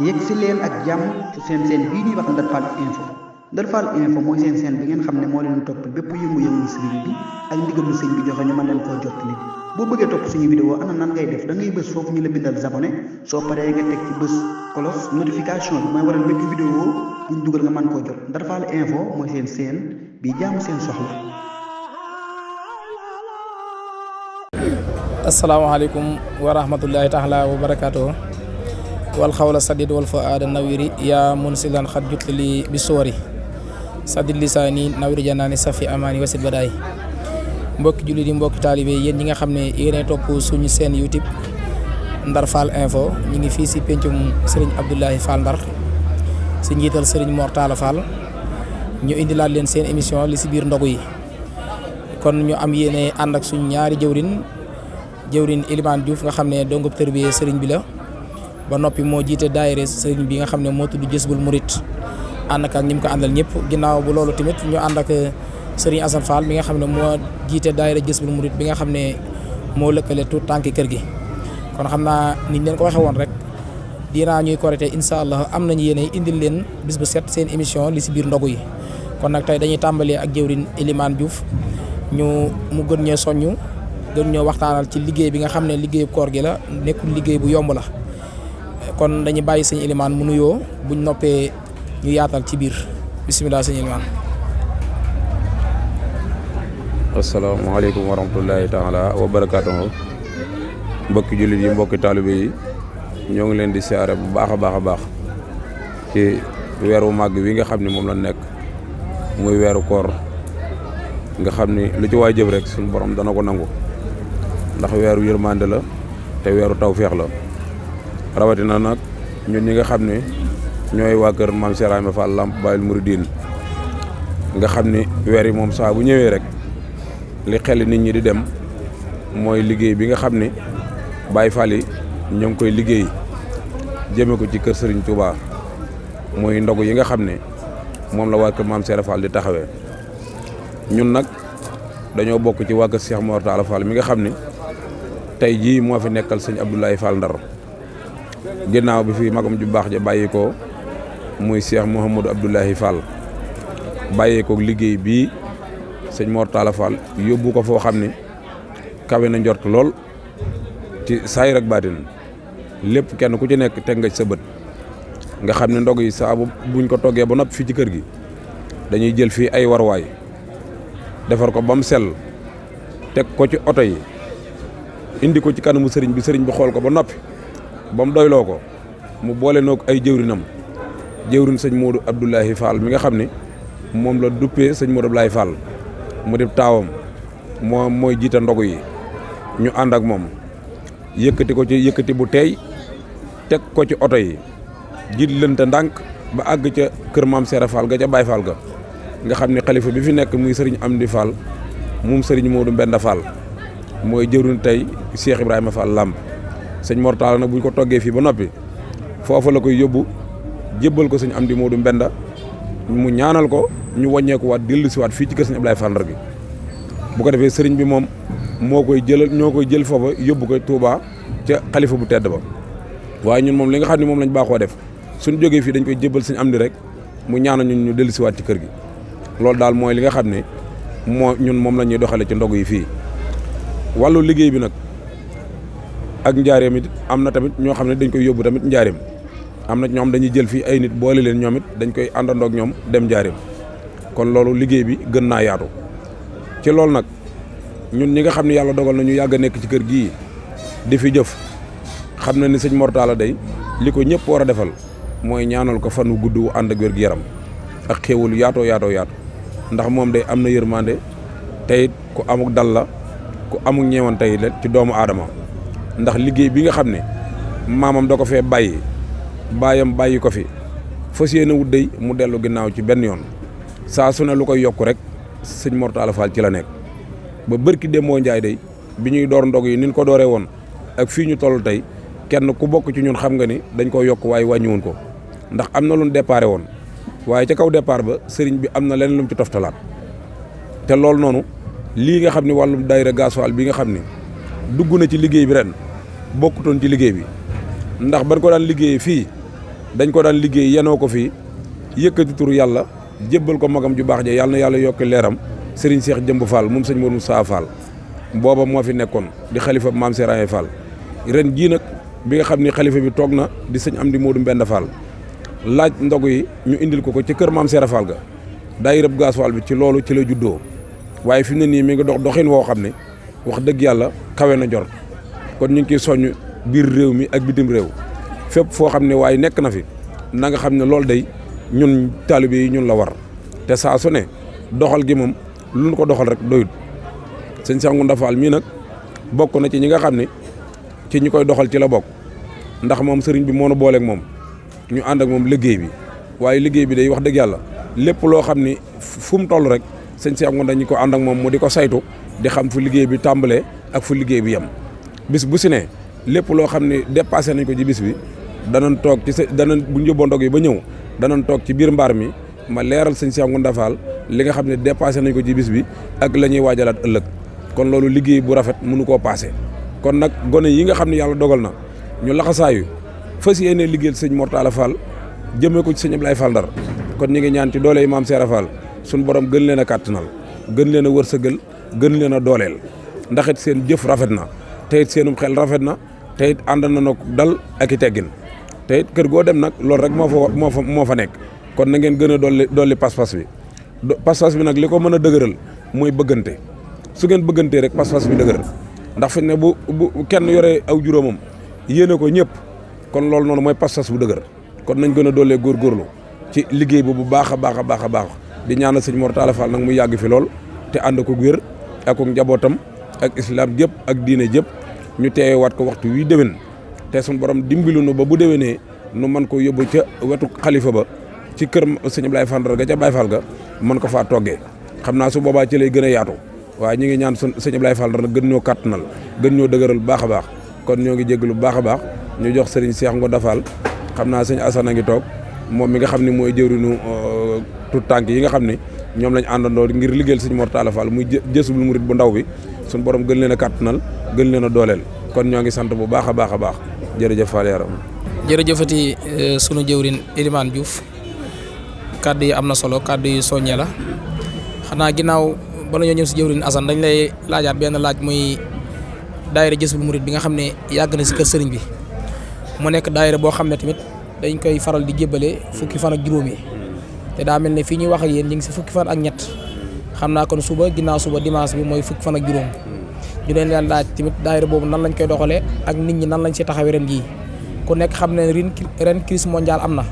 yegg si leen ak jàmm ci seen bii ñuy wax Ndar Fall info Ndar Fall info mooy seen bi ngeen xam ne moo leen topp bépp yëngu-yëngu sëriñ bi ak ndigalu sëriñ bi joxe ñu mën leen koo jottali boo bëggee topp suñu vidéo ana nan ngay def da ngay bës foofu ñu la bindal abonné soo paree nga teg ci bës cloche notification bi mooy waral bépp vidéo buñ dugal nga mën koo jot Ndar Fall info mooy seen bi jaamu seen soxla. asalaamaaleykum wa rahmatullahi taala wa barakaatuh wal xawla sadid wal fuaada nawiri yaa munsilan xat jutli bi soori sadid lisaani nawiri janaani safi amaani wasit badaay mbokki jullit yi mbokki taalibe yéen ñi nga xam ne yéenay topp suñu seen YouTube Ndar Fall info ñu ngi fii si pencum Serigne Abdoulaye Fall Ndar si njiital Serigne Mor Talla Fall ñu indilaat leen seen émission li si biir ndogu yi kon ñu am yéene ànd ak suñu ñaari jëwrin Elimane Diouf nga xam ne dongub tërbiye sëriñ bi la ba noppi moo jiite daayira sëriñ bi nga xam ne moo tudd Jësbul Murit ànd ak ñi mu ko àndal ñëpp ginnaaw bu loolu tamit ñu ànd ak sëriñ Assane Fall mi nga xam ne moo jiite daayira Jësbul Murit bi nga xam ne moo lëkkale tout tànki kër gi kon xam naa niñ leen ko waxee woon rek dinaa ñuy korité incha allah am nañu yéene indil leen bis bu set seen émission li si biir ndogu yi kon nag tey dañuy tàmbalee ak jëwrin Elimane Diouf mu gën ñee soññu gën ñoo waxtaanal ci liggéey bi nga xam ne liggéeyu koor gi la nekkul liggéey bu yomb la kon dañuy bàyyi sëñ Elimane mu nuyoo buñ noppee ñu yaatal ci biir bisimilah sëñ Elimane. asalaamaaleykum wa rahmatullahi taala wa barakaatuhu mbokki jullit yi mbokki taalibe yi ñoo ngi leen di siyaare bu baax a baax a baax ci weeru màgg wi nga xam ne moom la nekk muy weeru koor nga xam ni lu ci waay jëf rek suñu borom dana ko nangu ndax weeru yërmande la te weeru tawféex la rawatina nag ñun ñi nga xam ne ñooy waa kër maam Cheikh Ibrahima Fall Lamp Baabul Muridiin nga xam ni weer yi moom saa bu ñëwee rek li xel nit ñi di dem mooy liggéey bi nga xam ni Baay Fall yi ñoo ngi koy liggéey jëme ko ci kër Serigne Touba mooy ndogu yi nga xam ne moom la waa kër maam Cheikh Fall di taxawee ñun nag dañoo bokk ci waa kër Cheikh Mor Talla Fall mi nga xam ni tey jii moo fi nekkal sëñ Abdoulaye Fall Ndar ginnaaw bi fi magam ju baax ja bàyyi ko muy Cheikh Mouhamadou Abdoulaye Fall bàyyi ko liggéey bii sëñ Mor Talla Fall yóbbu ko foo xam ni kawe na njort lool ci saayir ak baatin lépp kenn ku ci nekk teg nga ci sa bët nga xam ne ndog yi saa buñ ko toggee ba noppi fii ci kër gi dañuy jël fii ay warwaay defar ko ba mu sell teg ko ci oto yi indi ko ci kanamu sëriñ bi xool ko ba noppi ba mu doyloo ko mu boole noog ay jëwrinam jëwrin sëñ Modou Abdoulaye Fall mi nga xam ne moom la duppee sëñ Modou Abdoulaye Fall mu def taawam moom mooy jiite ndogu yi ñu ànd ak moom yëkkati ko ci yëkkati bu teey teg ko ci oto yi jiit lënte ndànk ba àgg ca kër maam Seera Fall ga ca Baay Fall ga nga xam ne xalifa bi fi nekk muy sëriñ Amdi Fall moom sëriñ Modou Mbenda Fall mooy jëwriñ tey Cheikh Ibrahima Fall Lamp sëñ Mor Talla nag bu ñu ko toggee fii ba noppi foofu la koy yóbbu jébbal ko sëñ Amdi Modou Mbenda mu ñaanal ko ñu wàññeeku waat dellu si waat fii ci kër sëñ Abdoulaye Fall Ndar gi bu ko defee sëriñ bi moom ñoo koy jël foofa yóbbu ko Touba ca xalifa bu tedd ba waaye ñun moom li nga xam ne moom lañ baaxoo def suñ jógee fii dañ koy jébbal sëñ Amdi rek mu ñaanal ñun ñu dellu si waat ci kër gi loolu daal mooy li nga xam ne ñun moom la ñuy doxale ci ndog yi fii wàllu liggéey bi nag ak njaareem it am na tamit ñoo xam ne dañ koy yóbbu tamit njaareem am na ñoom dañuy jël fii ay nit boole leen ñoom it dañ koy àndandoo ak ñoom dem njaareem kon loolu liggéey bi gën naa yaatu ci loolu nag ñun ñi nga xam ne yàlla dogal na ñu yàgg a nekk ci kër gii di fi jëf xam na ni sëñ Mor Talla day li ko ñëpp war a defal mooy ñaanal ko fan wu gudd wu ànd ak wér gu yaram ak xéewal yaatoo yaatu ndax moom day am na yërmande tey ku amuk dal la ku amuk ñeewan tey la ci doomu aadama ndax liggéey bi nga xam ne maamam da ko fee bàyyi baayam bàyyi ko fi fas yéene wut day mu dellu ginnaaw ci benn yoon saa su ne lu koy yokk rek sëñ Mor Talla Fall ci la nekk ba bërki Demba Njaay day bi ñuy door ndog yi niñ ko dooree woon ak fii ñu toll tey kenn ku bokk ci ñun xam nga ni dañ ko yokk waaye wàññiwoon ko ndax am na lu ñu déparé woon waaye ca kaw départ ba sëriñ bi am na leneen lu mu ci toftalaat te loolu noonu lii nga xam ne wàllum daayira gasoil bi nga xam ne dugg na ci liggéey bi ren bokkutoon ci liggéey bi ndax ban ko daan liggéeyee fii dañ ko daan liggéey yenoo ko fii yëkkati turu yàlla jébbal ko magam ju baax ja yàlla na yàlla yokki leeram Serigne Cheikh Jëmb Fall moom sëñ Modou Moussa Fall booba moo fi nekkoon di xalifa maam Serigne Fall ren jii nag bi nga xam ni xalifa bi toog na di sëñ Amdi Modou Mbenda Fall laaj ndogu yi ñu indil ko ci kër maam Serigne Fall ga daayira bu Gaas Fall bi ci loolu ci la juddoo waaye fi mu ne nii mi ngi doxin woo xam ne wax dëgg yàlla kawe na jor kon ñu ngi ciy soññ biir réew mi ak bitim réew fépp foo xam ne waaye nekk na fi na nga xam ne loolu day ñun taalibe yi ñun la war te saa su ne doxal gi moom lu ñu ko doxal rek doyut sëñ Cheikh Ngounda Fall mii nag bokk na ci ñi nga xam ne ci ñi koy doxal ci la bokk ndax moom sëriñ bi moo nu booleeg moom ñu ànd ak moom liggéey bi waaye liggéey bi day wax dëgg yàlla lépp loo xam ni fu mu toll rek sëñ Cheikh Ngounda ñu ko ànd ak moom mu di ko saytu di xam fu liggéey bi tàmbalee ak fu liggéey bi yem bis bu si ne lépp loo xam ne dépassé nañ ko ci bis bi danañ toog bu ñu yóbboo ndog yi ba ñëw danañ toog ci biir mbaar mi ma leeral sëñ Cheikh Ngounda Fall li nga xam ne dépassé nañ ko ci bis bi ak la ñuy waajalaat ëllëg kon loolu liggéey bu rafet mënu koo passé kon nag gone yi nga xam ne yàlla dogal na ñu laxasaayu fas yéene liggéeyal sëñ Mortala Fall jëmee ko ci sëñ Ablaye Fall Ndar kon ñu ngi ñaan ci doole yi maam Seera Fall suñu borom gën leen a kàttanal gën leen a wërsëgal gën leen a dooleel ndax it seen jëf rafet na te it seenum xel rafet na te it ànd na nag dal ak i teggin te it kër goo dem nag loolu rek moo fa nekk kon na ngeen gën a dolli pas-pas bi pas-pas bi nag li ko mën a dëgëral mooy bëggante su ngeen bëggantee rek pas-pas bi dëgër ndax fi ne bu kenn yore aw juróomam yéene ko ñëpp kon loolu noonu mooy pas-pas bu dëgër kon nañ gën a dollee góorgóorlu ci liggéey bi bu baax a baax a baax a baax di ñaanal sëñ Mortala Fall nag mu yàgg fi lool te ànd ko wér ak njabootam ak islam jëpp ak diine jëpp ñu teewaat ko waxtu wii déwén te suñu borom dimbilu nu ba bu déwénee nu mën ko yóbbu ca wetu xalifa ba ci kër sëñ Ablaye Fall Ndar ga ca Baye Fall ga mën ko faa toggee xam naa su boobaa ci lay gën a yaatu waaye ñu ngi ñaan sëñ Ablaye Fall Ndar gën ñoo kàttanal gën ñoo dëgëral bu baax a baax kon ñoo ngi jéggalu bu baax a baax ñu jox sëriñ Cheikh Ngounda Fall xam naa sëñ Assane a ngi toog moom mi nga xam ne mooy jëwriñu tout tànk yi nga xam ne ñoom lañ àndandoo ngir liggéeyal sëñ Mortala Fall muy Jazbul Murid bu ndaw bi suñu borom gën leen a kàttanal gën leen a dooleel kon ñoo ngi sant bu baax a baax a baax jërëjëf Fall yaram jërëjëfati sunu jëwrin Elimane Diouf kàddu yi am na solo kàddu yi soññee la xanaa ginnaaw bala ñoo ñëw si jëwrin Assane dañ lay laajaat benn laaj muy daayira Jazbul Murid bi nga xam ne yàgg na si kër sëriñ bi mu nekk daayira boo xam ne tamit dañ koy faral di jébbale fukki fan ak juróom yi te daa mel ne fii ñuy wax ak yéen ñu ngi si fukki fan ak ñett xam naa kon suba ginnaaw suba dimanche bi mooy fukki fan ak juróom ñu leen laaj tamit daayira boobu nan lañ koy doxalee ak nit ñi nan lañ si taxawee ren jii ku nekk xam ne ren crise mondiale am na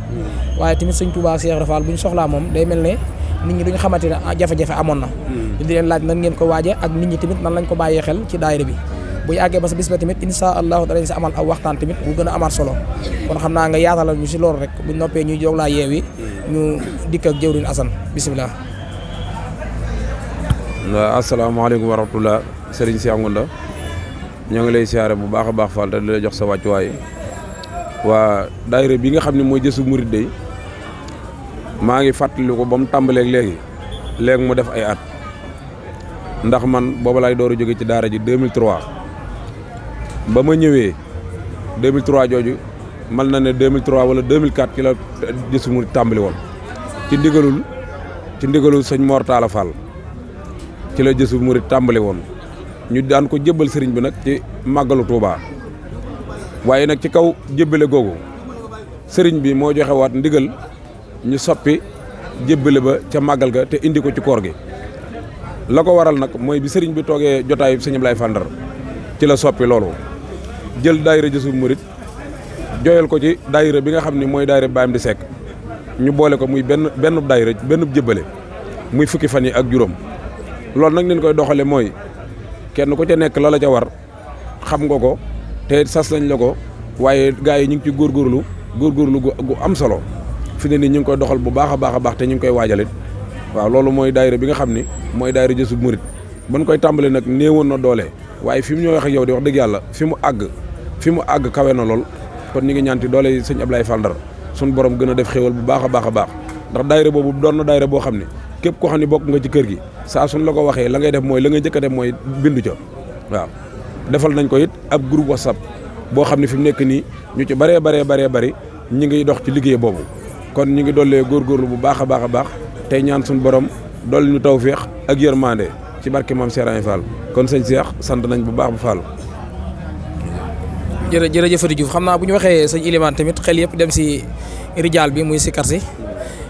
waaye tamit sëñ Touba Cheikh Rafal bu ñu soxlaa moom day mel ne nit ñi duñu xamante ne jafe-jafe amoon na ñu di leen laaj nan ngeen ko waaje ak nit ñi tamit nan lañ ko bàyyee xel ci daayira bi bu yàggee ba sa bis ba tamit insha allahu danañ si amal aw waxtaan tamit bu gën a amaat solo kon xam naa nga yaatalal ñu si loolu rek bu noppee ñuy jóg laa yeewi ñu dikk ak jëwriñ Assane bisimilah. asalaamaaleykum wa rahmatulah Serigne Cheikh Ngounda ñoo ngi lay siyaare bu baax a baax Fall te di la jox sa wàccuwaay waa daayira bi nga xam ne mooy Jazbul Murid day maa ngi fàttali ko ba mu tàmbaleeg léegi mu def ay at ndax man booba laay door a jóge ci daara ji 2003 ba ma ñëwee 2003 jooju mal na ne 2003 wala 2004 ci la Jazbul Murid tàmbali woon ci ndigalul sëñ Mortala Fall ci la Jazbul Murid tàmbali woon ñu daan ko jébbal sëriñ bi nag ci màggalu Touba waaye nag ci kaw jébbale googu sëriñ bi moo joxe waat ndigal ñu soppi jébbale ba ca màggal ga te indi ko ci koor gi la ko waral nag mooy bi sëriñ bi toogee jotaayu sëñ Ablaye Fall Ndar ci la soppi loolu jël daayira Jazbul Murid jooyal ko ci daayira bi nga xam ne mooy daayira Baye di Seck ñu boole ko muy benn daayira benn jébbale muy fukki fan yi ak juróom loolu nag leen koy doxale mooy kenn ku ca nekk la la ca war xam nga ko te sas lañ la ko waaye gars yi ñu ngi ci góorgóorlu gu am solo fi ne nii ñu ngi koy doxal bu baax a baax te ñu ngi koy waajalit waaw loolu mooy daayira bi nga xam ni mooy daayira Jazbul Murid ban koy tàmbali nag néewoon na doole waaye fi mu ñoo wax ak yow di wax dëgg yàlla fi mu àgg kawe na lool kon ñu ngi ñaanti doole yi sëñ Ablaye Fall Ndar suñu borom gën a def xéwal bu baax a baax ndax daayira boobu doon na daayira boo xam ne képp koo xam ne bokk nga ci kër gi saa suñ la ko waxee la ngay def mooy la ngay njëkk a def mooy bindu ca waaw defal nañ ko it ab groupe WhatsApp boo xam ne fi mu nekk nii ñu ci bëree bëri ñi ngi dox ci liggéey boobu kon ñu ngi dollee góorgóorlu bu baax a baax tey ñaan suñu borom dolli ñu tawféex ak yërmande ci barke maam Cheikh Ibra Fall kon sëñ Cheikh sant nañ bu baax bu Fall. jërëjëfati Diouf xam naa bu ñu waxee sëñ Elimane tamit xel yëpp dem si rijaal bi muy sikar si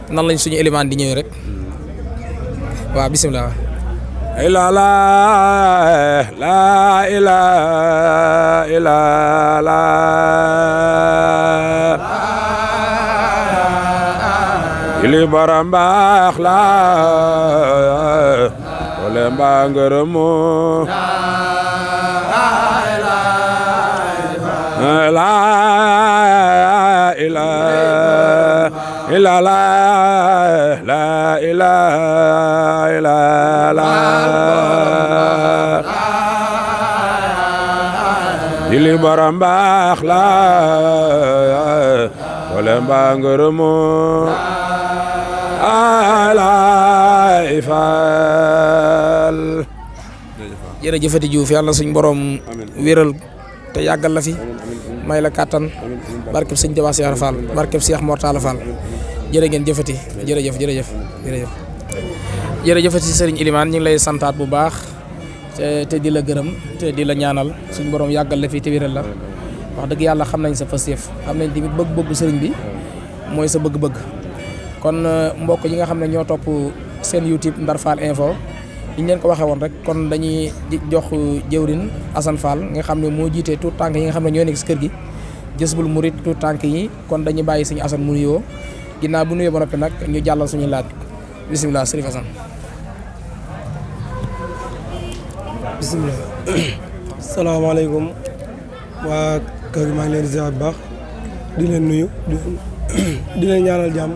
nan lañ suñu Elimane di ñëwee rek waaw bisimilah. la ilaha illallah ili borom baax la wala mbaa ngërëmu la ilaha illallah la ilaha illallah ili borom baax la wala mbaa ngërëmu Alaay Faal. jërëjëfati Diouf yàlla suñ borom wéral te yàggal la fi may la kàttan barkeb sëñ Tuubaa Cheikh Fall barkeb Cheikh Mor Talla Fall jërë ngeen jëfati jërëjëfati sëriñ Elimane ñu ngi lay santaat bu baax te di la gërëm te di la ñaanal suñ borom yàggal la fi te wéral la wax dëgg yàlla xam nañ sa fas-yëf xam nañ tamit bëgg-bëggu sëriñ bi mooy sa bëgg-bëgg kon mbokk yi nga xam ne ñoo topp seen YouTube Ndar Fall Info li ñu leen ko waxee woon rek kon dañuy jox jëwrin Assane Fall nga xam ne moo jiitee tout tànk yi nga xam ne ñoo nekk si kër gi Jazbul Murid tout tànk yi kon dañuy bàyyi suñu Assane mu nuyoo ginnaaw bu nuyoo ba noppi nag ñu jàllal suñu laaj bisimilah sëriñ Assane. bisimilah. salaamaaleykum waa kër gi maa ngi leen di ziar bu baax di leen nuyu di leen ñaanal jàmm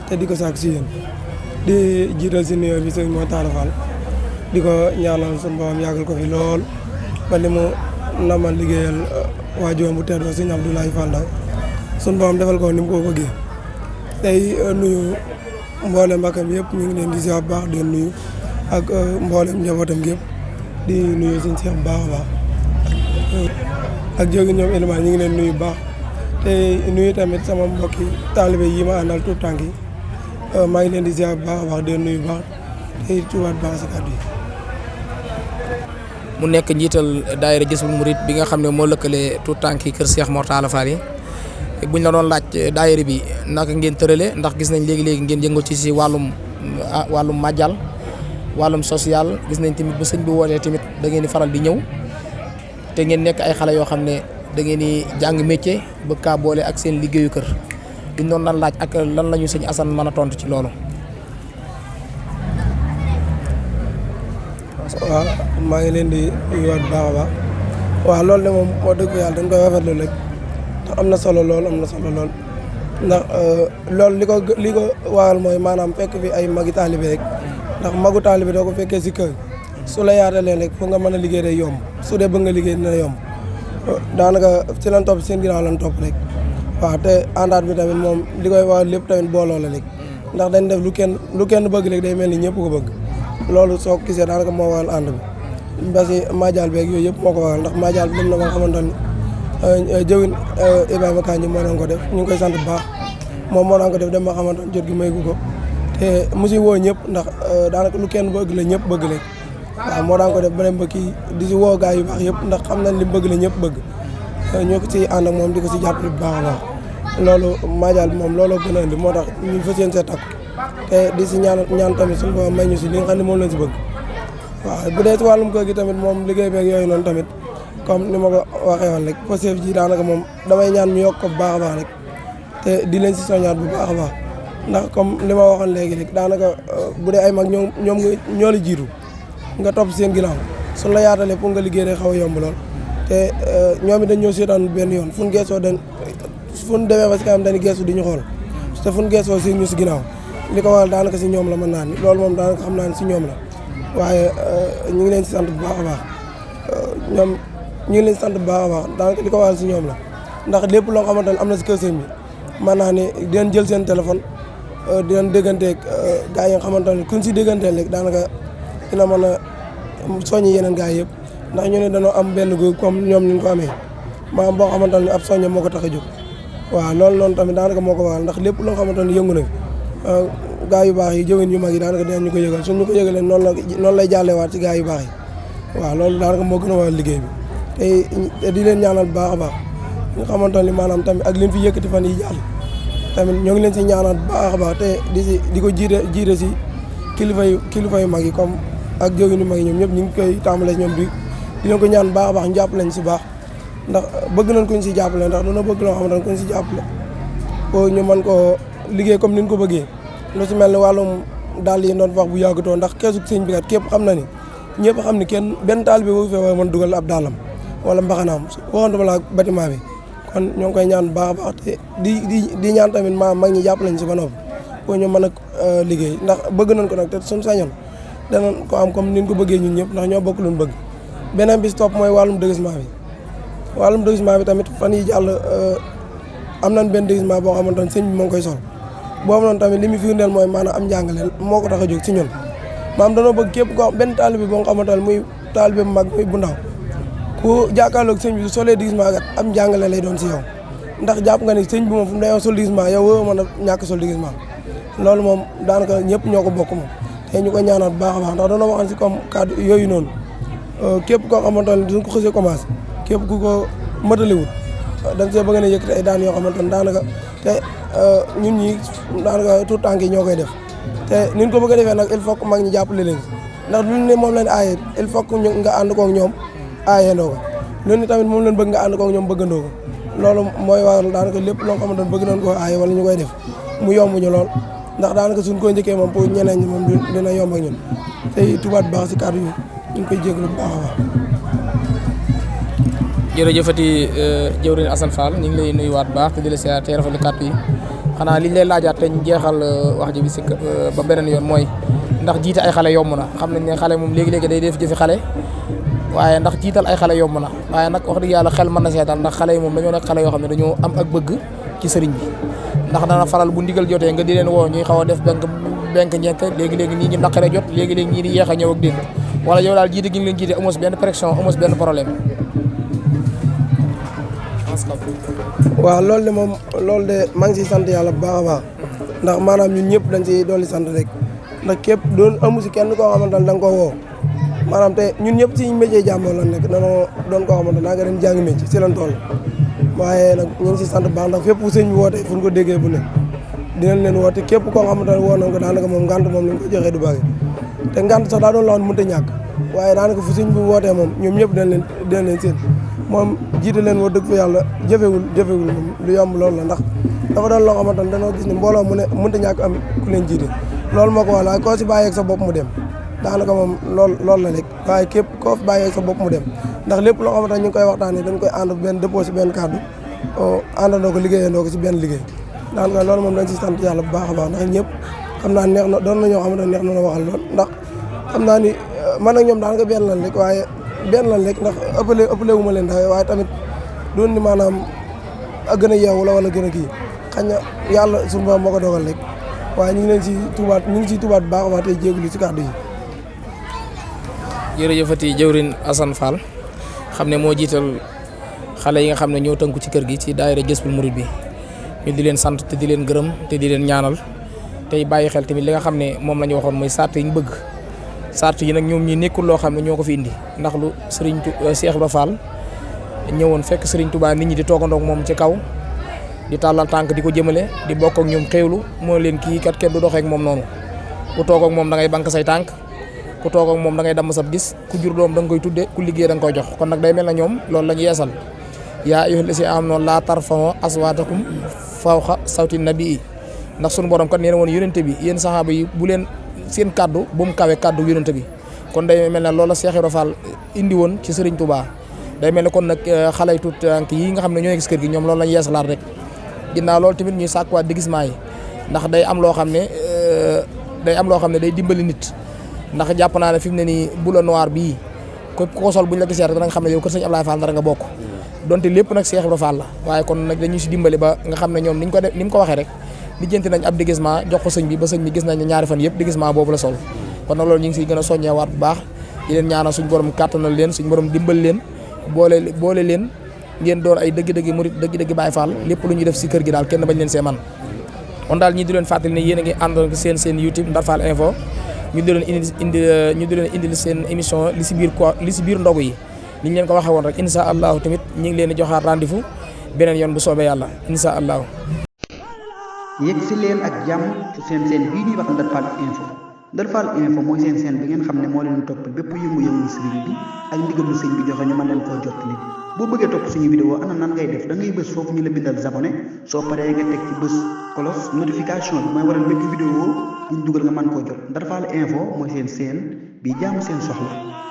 te di ko sàkk si yéen di jiital si nuyoo bi sëñ Mor Talla Fall di ko ñaanal sunu borom yàggal ko fi lool ba li mu namal liggéeyal waajuram bu tedd sëñ Abdoulaye Fall Ndao sunu borom defal ko ni mu ko bëggee tey nuyu mboolem mbakkam yëpp ñu ngi leen di ziar bu baax di nuyu ak mboolem njabootam yëpp di nuyu sëñ Cheikh bu baax a baax ak jógi ñoom Elimane ñu ngi leen nuyu bu baax te nuyu tamit sama mbokki taalibe yi ma àndal tout tànk yi maa ngi leen di ziar bu baax a baax di nuyu bu baax te tubaat baax si kàddu yi. mu nekk njiital daayira Jazbul Murid bi nga xam ne moo lëkkale tout tànk yi kër Cheikh Mor Talla Fall yi buñ la doon laaj daayira bi naka ngeen tërale ndax gis nañ léegi ngeen yëngu ci si wàllum màjjal wàllum social gis nañ tamit bu sëñ bi wootee tamit da ngeen di faral di ñëw te ngeen nekk ay xale yoo xam ne da ngeen di jàng métier bëgg kaa boole ak seen liggéeyu kër duñ doon lan laaj ak lan la ñu sëñ Assane mën a tontu ci loolu. waaw maa ngi leen di nuyuwaat bu baax a baax waaw loolu de moom moo dëgg yàlla dañ koy rafetlu rek ndax am na solo lool ndax loolu li ko waral mooy maanaam fekk fi ay magi taalibe rek ndax magu taalibe doo ko fekkee si kër su la yaatalee rek fu nga mën a liggéey day yomb su dee bëgg nga liggéey dina yomb daanaka si lan topp seen ginnaaw lan topp rek waaw te àndaat bi tamit moom li koy wax lépp tamit booloo la rek ndax dañ def lu kenn bëgg rek day mel ni ñëpp ko bëgg loolu soo gisee daanaka moo waral ànd bi ba si majaal beeg yooyu yëpp moo ko waral ndax majaal bi dem na ba nga xamante ni jëwin Ibrahima Kanji moo doon ko def ñu ngi koy sant bu baax moom moo doon ko def dem ba xamante ni jot gi may gu ko te mu si woo ñëpp ndax daanaka lu kenn bëgg la ñëpp bëgg rek waaw moo daan ko def ba dem ba kii di si woo gaa yu baax yëpp ndax xam nañ li mu bëgg la ñëpp bëgg ñoo ko si ànd ak moom di ko si jàppale bu baax a baax loolu majaal bi moom looloo gën a indi moo tax ñu fas yéene see takk te di si ñaan tamit suñu borom may ñu si li nga xam ne moom lañ si bëgg waaw bu dee si wàllum kër gi tamit moom liggéey beeg yooyu noonu tamit comme ni ma ko waxee woon rek Pastef ji daanaka moom damay ñaan ñu yokk ko bu baax a baax rek te di leen si soññaat bu baax a baax ndax comme li ma waxoon léegi rek daanaka bu dee ay mag ñoom ñoo la jiitu nga topp seen ginnaaw suñ la yaatalee pour nga liggéey rek xaw a yomb lool te ñoom it dañ ñoo seetaan benn yoon fu ñu geesoo fu ñu demee ba si kanam dañuy geesu di ñu xool te fu ñu geesoo si ñu si ginnaaw li ko waral daanaka si ñoom la mën naa ni loolu moom daanaka xam naa ne si ñoom la waaye ñu ngi leen si sant bu baax a baax ñoom ñu ngi leen si sant bu baax a baax daanaka li ko waral si ñoom la ndax lépp loo xamante ne am na si kër sëñ bi mën naa ne dinañ jël seen téléphone dinañ dégganteeg gars yi nga xamante ne kuñ si dégganteel rek daanaka dina mën a soññi yeneen gars yëpp ndax ñu ne dañoo am benn groupe comme ñoom ñu ko amee maanaam boo xamante ne ab soññe moo ko tax a jóg waaw loolu noonu tamit daanaka moo ko waral ndax lépp loo xamante ne yëngu na gaa yu baax yi jëwin yu mag yi daanaka dinañ ñu ko yëgal suñ ñu ko yëgalee noonu lay jàlleewaat ci gaa yu baax yi waaw loolu daanaka moo gën a waral liggéey bi te di leen ñaanal bu baax a baax nga xamante ne maanaam tamit ak leen fi yëkkati fan yi jàll tamit ñoo ngi leen si ñaanal bu baax a baax te di ko jiite si kilifa yu mag yi comme ak jëwin yu mag yi ñoom ñëpp ñu ngi koy tàmbalee ñoom di leen ko ñaan baax a baax ñu jàppale ñu si baax ndax bëgg nañ ko ñu si jàppale ndax dana bëgg loo xamante ne ko ñu si jàppale pour ñu mën koo liggéey comme ni ñu ko bëggee lu si mel ni wàllum daal yi doon wax bu yàggatoo ndax keesu sëñ bi kat képp xam na ni ñëpp xam ni kenn benn taalibe boo fee war mën dugal ab daalam wala mbaxanaam waxantuma la bâtiment bi kon ñoo ngi koy ñaan bu baax a baax te di ñaan tamit mag ñi jàpp lañ si ba noppi pour ñu mën a liggéey ndax bëgg nañ ko nag te suñu sañoon danañ ko am comme ni ñu ko bëggee ñun ñëpp ndax ñoo bokk luñ bëgg beneen bis topp mooy wàllum déguisement bi tamit fan yi jàll am nañ benn déguisement boo xamante ne sëñ bi moo ngi koy sol boobu noonu tamit li mu firndeel mooy maanaam am njàngale moo ko tax a jóg ci ñun maanaam danoo bëgg képp ko benn taalibe boo nga xamante ne muy taalibe bu mag muy bu ndaw ku jàkkaarloog sëñ bi su solee déguisement kat am njàngale lay doon si yow ndax jàpp nga ni sëñ bi moom fu mu day sol déguisement yow woo mën a ñàkk sol déguisement loolu moom daanaka ñëpp ñoo ko bokk moom te ñu ko ñaanal bu baax a baax ndax danoo waxoon si comme cadre yooyu noonu képp koo xamante ne duñ ko xësee commencé képp ku ko mëtalewut dañ see bëgg na yëkkati ay daan yoo xamante ne daanaka te ñun ñi daanaka tout tànk yi ñoo koy def te ni ñu ko bëgg a defee nag il faut que mag ñi jàppale leen ndax lu ne moom leen aaye il faut que nga ànd koog ñoom aayandoo ko loolu ni tamit moom leen bëgg nga ànd koog ñoom bëggandoo ko loolu mooy waral daanaka lépp loo xamante ne bëgg nañ koo aaye wala ñu koy def mu yomb ñu lool ndax daanaka suñ ko njëkkee moom pour ñeneen ñi moom dina yomb ak ñun tey tubaat baax si kàddu yi ñu ngi koy jégalu bu baax a baax. jërëjëfati jëwriñ Assane Fall ñu ngi lay nuyuwaat baax te di la siyaar te rafetlu kàddu yi xanaa liñ lay laajaat te ñu jeexal wax ji bi si ba beneen yoon mooy ndax jiite ay xale yomb na xam nañ ne xale moom léegi-léegi day def jëfi xale waaye ndax jiital ay xale yomb na waaye nag wax dëgg yàlla xel mën na seetal ndax xale yi moom dañoo nekk xale yoo xam ne dañoo am ak bëgg ci sëriñ bi ndax dana faral bu ndigal jotee nga di leen woo ñuy xaw a def benk njëkk léegi-léegi nii ñi naqare jot léegi-léegi ñii di yeex a ñëw ak dénk wala yow daal jiite gi ngi leen jiite amoo benn pression amoo benn problème. waaw loolu de moom loolu de maa ngi siy sant yàlla bu baax a baax ndax maanaam ñun ñëpp dañ si dolli sant rek ndax képp doon amu si kenn koo xamante ne da nga koo woo maanaam te ñun ñëpp si métier jàmbur lan nekk danoo doon koo xamante naa nga dem jàngi métier si lan toll waaye nag ñu ngi si sant baax ndax fépp fu sëñ bi wootee fu ñu ko déggee bu ne dinañ leen woote képp koo xamante ne woo nañ ko daanaka moom ngant moom lañ ko joxee du bari te ngant sax daa doon loo xam ne mënut a ñàkk waaye daanaka fu sëñ bi wootee moom ñoom ñëpp dinañ leen seen moom jiite leen wax dëgg fa yàlla jëfewul moom lu yomb loolu la ndax dafa doon loo xamante ne dañoo gis ne mbooloo mu ne mënut a ñàkk am ku leen jiite loolu moo ko wax la koo si bàyyeeg sa bopp mu dem daanaka moom loolu la rek waaye képp koo fi bàyyeeg sa bopp mu dem ndax lépp loo xamante ne ñu ngi koy waxtaanee dañ koy ànd benn dëppoo si benn kàddu àndandoo ko liggéeyandoo ko si benn liggéey daanaka loolu moom dañ si sant yàlla bu baax a baax ndax ñëpp xam naa neex na doon na ñoo xamante ne neex na la waxal lool ndax xam naa ni man ak ñoom daanaka benn lan rek waaye benn lan rek ndax ëppale wu ma leen ndax waaye tamit doon ni maanaam a gën a yeewu la wala gën a kii xañ na yàlla suñu borom moo ko dogal rek waaye ñu ngi leen si tubaat bu baax a baax tey jéeglu si kàddu yi. jërëjëfati jëwriñ Assane Fall xam ne moo jiital xale yi nga xam ne ñoo tënku ci kër gi ci daayira Jazbul Murid bi ñu di leen sant te di leen gërëm te di leen ñaanal tey bàyyi xel tamit li nga xam ne moom la ñu waxoon mooy sart yi ñu bëgg sart yi nag ñoom ñi nekkul loo xam ne ñoo ko fi indi ndax lu Serigne Cheikh Ibra Fall ñëwoon fekk Serigne Touba nit ñi di toogandoog moom ci kaw di tàllal tànk di ko jëmale di bokk ak ñoom xéewlu moo leen kii kat kenn du doxee ak moom noonu ku toog ak moom da ngay bank say tànk ku toog ak moom da ngay damm sab gis ku jur doom da nga koy tudde ku liggéey da nga koy jox kon nag day mel na ñoom loolu la ñu yeesal yaa ayyuhal lazina aamanu laa tarfa'u aswaatakum fawqa sawti nabii ndax sunu borom kat nee na woon yonente bi yéen saxaaba yi bu leen seen kaddu bu mu kawe kaddu yonente bi kon day mel ne loolu la Cheikh Ibra Fall indi woon ci Serigne Touba day mel ne kon nag xale yu tuut tànk yi nga xam ne ñoo nekk si kër gi ñoom loolu la ñu yeesalaat rek ginnaaw loolu tamit ñuy sàkkuwaat déguisement yi ndax day am loo xam ne day dimbali nit ndax jàpp naa ne fi mu ne nii boule noir bii képp ku ko sol bu ñu la gisee rek danañ xam ne yow kër Sëñ Ablaye Fall dara nga bokk donte lépp nag Cheikh Ibra Fall la waaye kon nag dañuy si dimbali ba nga xam ne ñoom niñ ko def ni mu ko waxee rek lijjanti nañ ab déguisement jox ko sëñ bi ba sëñ bi gis nañ ne ñaari fan yëpp déguisement boobu la sol kon nag loolu ñu ngi siy gën a soññeewaat bu baax di leen ñaanal suñu borom kàttanal leen suñu borom dimbal leen boole leen ngeen doon ay dëgg-dëgg murit dëgg-dëgg Baay Faal lépp lu ñuy def si kër gi daal kenn bañ leen see man kon daal ñi di leen fàttali ne yéen a ngi àndoon seen YouTube Ndar Fall Info ñu di leen indil seen émission li si biir ndogu yi ni ñu leen ko waxee woon rek insha allahu tamit ñu ngi leen di joxaat rendez-vous beneen yoon bu soobee yàlla insha allahu yegg si leen ak jàmm ci seen bii ñuy wax Ndar Fall Info Ndar Fall Info mooy seen bi ngeen xam ne moo leen toppal bépp yëngu-yëngu sëriñ bi ak ndigalu sëñ bi joxe ñu mën leen koo jottali boo bëggee topp suñu vidéo ana nan ngay def da ngay bës foofu ñu la bindal abonné soo paree nga teg ci bës cloche notification bi mooy waral bépp vidéo buñ dugal nga mën koo jot Ndar Fall Info mooy seen bi jaamu seen soxla